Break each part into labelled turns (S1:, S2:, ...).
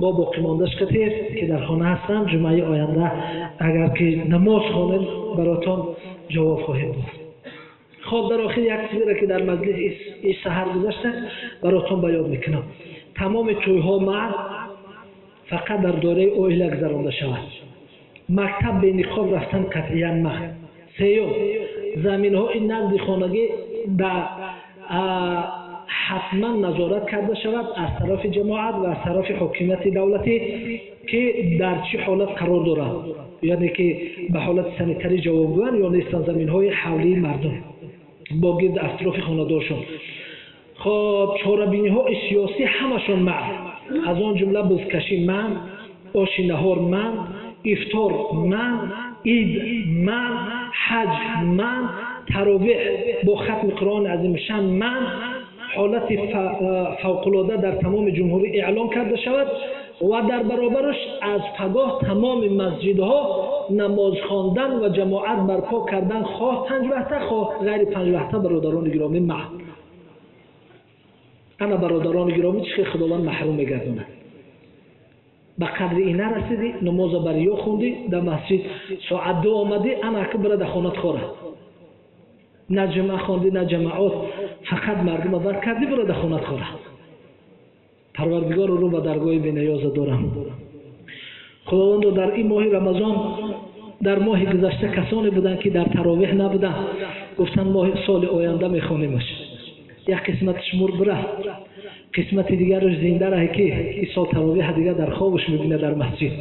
S1: Бо боқимондаш катир ки дар хона ҳастам, ҷумъаи оянда агар ки намоз хонем баротон ҷавоб хоҳем дод. Хоб, дар охир як чизеро ки дар маҷлис ин саҳар гузашта баротон баён мекунам. Тамоми тӯйҳо мард фақат дар доираи оила гузаронда шавад. Мактаб бениқоб рафтан қатъиян манъ. Сеюм, заминҳои назди хонагӣ ба ҳатман назорат карда шавад аз тарафи ҷамоат ва аз тарафи ҳокимияти давлатӣ ки дар чӣ ҳолат қарор дорад, яъне ки ба ҳолати санитарӣ ҷавобгӯянд ё нестанд заминҳои ҳавлии мардум бо гирд атрофи хонадоршон. Хоб, чорабиниҳои сиёсӣ ҳамашон манъ, аз он ҷумла бузкашӣ манъ, оши наҳор манъ, ифтор манъ, ид манъ, ҳаҷ манъ, таровеҳ бо хатми Қуръони азимушшаън манъ, ҳолати фавқулода дар тамоми ҷумҳурӣ эълон карда шавад ва дар баробараш аз пагоҳ тамоми масҷидҳо намоз хондан ва ҷамоат барпо кардан хоҳ панҷ вақта хоҳ ғайри панҷ вақта бародарони гиромӣ манъ. Ана бародарони гиромӣ чӣ хел Худованд маҳрум мегардонад. Ба қадри ин нарасидӣ, намоза бар ё хондӣ, дар масҷид соат 2 омадӣ, ана ака бира дар хонат хора. На ҷумъа хондӣ, на ҷамоат, фақат мардума бар кардӣ, бира дар хонат хора. Парвардигорро рӯ ба даргоҳи бениёза дорам. Худовандо дар ин моҳи Рамазон, дар моҳи гузашта касоне буданд ки дар таровеҳ набуданд, гуфтанд моҳи соли оянда мехонимаш. Як қисматаш мурд бирафт, қисмати дигараш зинда раҳ ки ин сол таровеҳ дигар дар хобаш мебинад дар масҷид.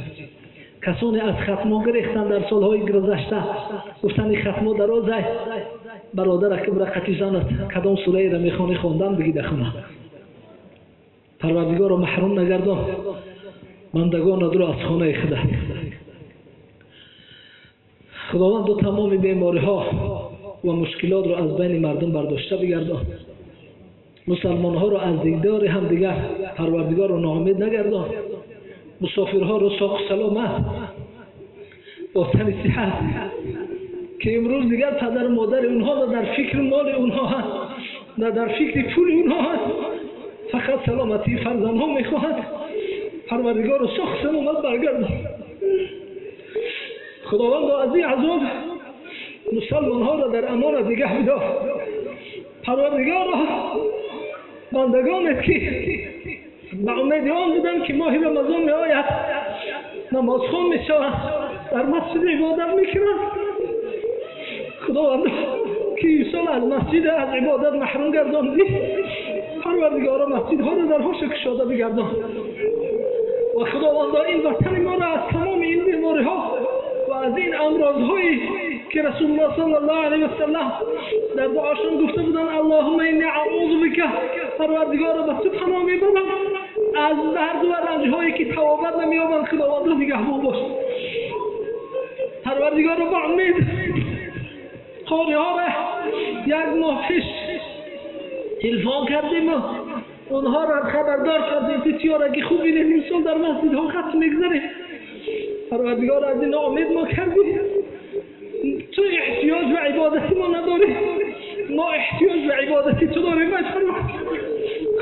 S1: Касоне аз хатмо гирехтанд дар солҳои гузашта, гуфтанд ин хатмо дарозай, бародар ака бира қати занат кадом сураеро мехонӣ хондан бигӣ дар хона. Парвардигорро маҳрум нагардон, бандагонатро аз хонаи худа. Худованд ду тамоми бемориҳо ва мушкилотро аз байни мардум бардошта бигардон. Мусалмонҳоро аз дидори ҳамдигар Парвардигорро ноумед нагардон. Мусофирҳоро соқу саломат бо тани сиҳат ки имрӯз дигар падару модари онҳо на дар фикри моли онҳо ҳаст, на дар фикри пули онҳо ҳаст, фақат саломатии фарзандҳо мехоҳад. Парвардигорро соқу саломат баргардон. Худовандо аз ин азоб мусалмонҳоро дар амонат нигаҳ бидор. Парвардигорро бандагонет ки ба умеди он буданд ки моҳи Рамазон меояд, намозхон мешаванд, дар масҷид ибодат мекунанд. Худованд ки инсон аз масҷид аз ибодат маҳрум гардондӣ, Парвардигоро масҷидҳоро дарҳоша кушода бигардон ва Худовандо ин ватани моро аз тамоми ин бемориҳо ва аз ин амрозҳое ки Расулуллоҳ саллаллоҳу алайҳи васаллам дар дуошон гуфта буданд, Аллоҳумма инни аъузу бика, Парвардигоро ба ту паноҳ мебарам аз дард ва ранҷҳое ки тавобат намеёбанд, Худовандо нигаҳбон бош. Парвардигоро ба умед қориҳоро як моҳ пеш телефон кардем онҳоро хабардор кардем ки тиёраги хуб бинем, имсол дар масҷидҳо хатм мегузарем. Парвардигоро аз ин ноумед мо кардем. Ту эҳтиёҷ ба ибодати мо надорӣ, мо эҳтиёҷ ба ибодати ту дорем. Ай Парвардигор,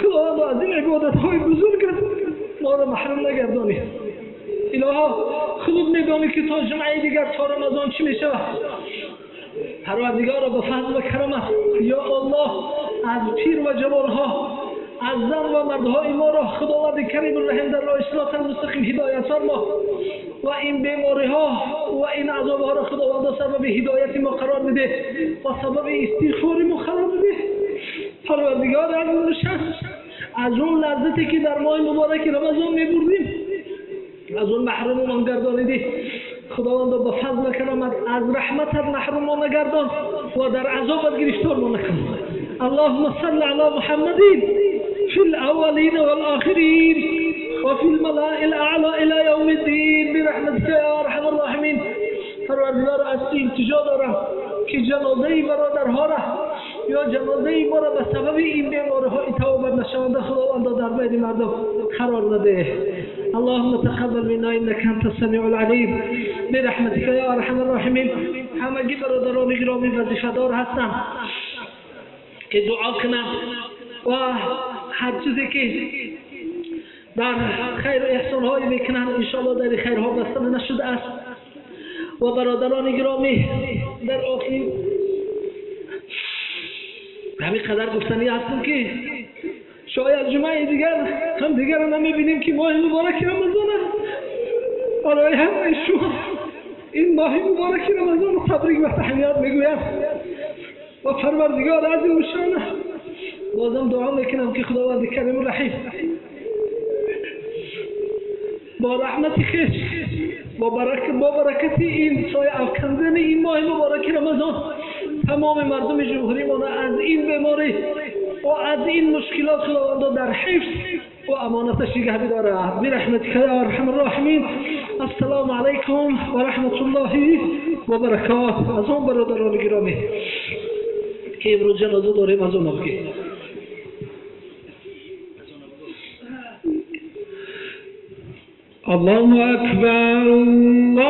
S1: Худовандо аз ин ибодатҳои бузургат моро маҳрум нагардонӣ. Илоҳо, худат медонӣ ки то ҷумъаи дигар то Рамазон чӣ мешавад. Парвардигоро ба фазл ва карамат ё Аллоҳ аз пир ва ҷавонҳо, аз зан ва мардҳои моро Худованди Кариму Раҳим дар роҳи сироти мустақим ҳидоят фармо ва ин бемориҳо ва ин азобҳоро Худовандо сабаби ҳидояти мо қарор бидеҳ ва сабаби истиғфори мо қарор бидеҳ. Парвардигор азизушшаън аз он лаззате ки дар моҳи мубораки Рамазон мебурдем аз он маҳрумон гардонидӣ. Худовандо ба фазл ва карамат аз раҳматат маҳрумон нагардон ва дар азобат гирифтор мо накун. Аллоҳумма салли ала Муҳаммадин في الأولين والآخرين وفي الملأ الأعلى إلى يوم الدين برحمتك يا أرحم الراحمين. پروردگار از تو التجا دارم که جنازه برادرها را یا جنازه ما را به سبب این بیماری‌ها توبه نشونده خداوند در بین مردم قرار نده. اللهم تقبل منا انك انت السميع العليم برحمتك يا ارحم الراحمين. همگی برادران گرامی وظیفه‌دار هستند که دعا کنند و هر چیزی که در خیر احسان های میکنند، انشاءالله در خیرها بسته نشده است. و برادران گرامی، در آخر همین قدر گفتنی هستم که شاید جمعه دیگر هم دیگر رو نمیبینیم که ماه مبارک رمضان است. برای همه شما این ماه مبارک رمضان رو تبریک و تهنیت میگویم و پروردگار عظیم الشان بازم دعا میکنم که خداوند کریم و رحیم با رحمت خویش، با برکت این سایه افکندن این ماه مبارک رمضان تمام مردم جمهوری ما از این بیماری و از این مشکلات خداوند در حفظ و امانتش نگه بدارد. برحمتک یا ارحم الراحمین. السلام علیکم و رحمت الله و برکاته. از آن برادران گرامی که امروز جنازه داریم، از آن که
S2: الله اکبر، الله